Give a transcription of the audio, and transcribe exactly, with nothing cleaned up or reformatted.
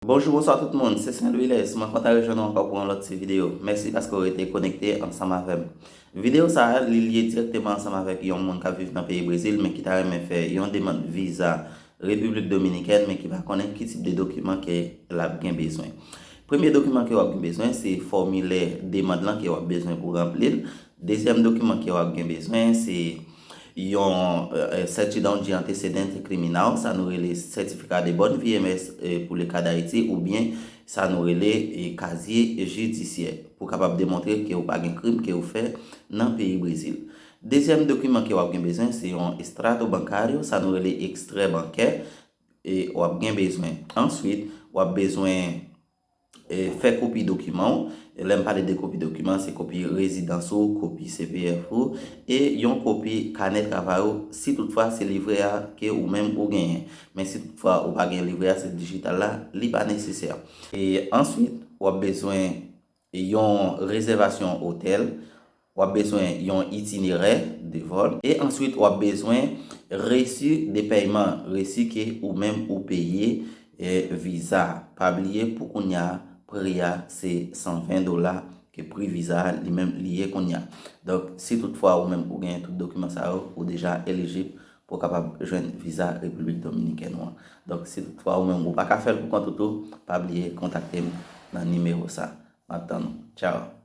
Bonjou, bonswa tout moun, se Saint Louis Les. Mwen kontan rejwenn nou ankò pou yon lòt ti videyo. Mèsi paske w rete konekte ansanm avè m. Videyo sa a, li lye dirèkteman ansanm avèk yon moun k ap viv nan peyi Brezil, men ki ta renmen fè yon demann viza Repiblik Dominikèn, men ki pa konnen ki tip de dokiman ke l ap gen bezwen. Premye dokiman ke w ap gen bezwen, se fòmilè demann lan ke w ap bezwen pou ranpli l. Dezyèm dokiman ke w ap gen bezwen, se yon eh, certidão de antecedente criminal, sa nou rele certificat de bonne vie, M S, eh, pou le ka Dayiti, oubyen sa nou rele eh, casier judiciaire, pou kapab demontre ke w pa gen krim ke w fè nan peyi Brezil. Dezyèm dokiman ke w ap gen bezwen, se yon extrato bancário, sa nou rele ekstrè bankè, e w ap gen bezwen. Answit, w ap bezwen eh, fè kopi dokiman w. Lè m pale de kopi dokiman, se kopi rezidans ou, kopi C P F ou, e yon kopi kanè travay ou, si toutfwa se livrè a ke ou menm ou genyen. Men si toutfwa ou pa gen livrè a, se dijital la, li pa nesesè. E answit, w ap bezwen yon rezèvasyon otèl, w ap bezwen yon itinerè de vòl, e answit w ap bezwen resi de pèyman, resi ke ou menm ou peye eh, viza. Pa bliye, pou kounye a, pri a se san ven dola, ke pri viza a li menm li ye kounye a. Donk, si toutfwa ou menm ou genyen tout dokiman sa yo, ou deja elijib pou w kapab jwenn viza Repiblik Dominikèn ou an. Donk, si toutfwa ou menm ou pa ka fè l pou kont ou tou, pa bliye kontakte m nan nimewo sa. M ap tann ou. Tchao.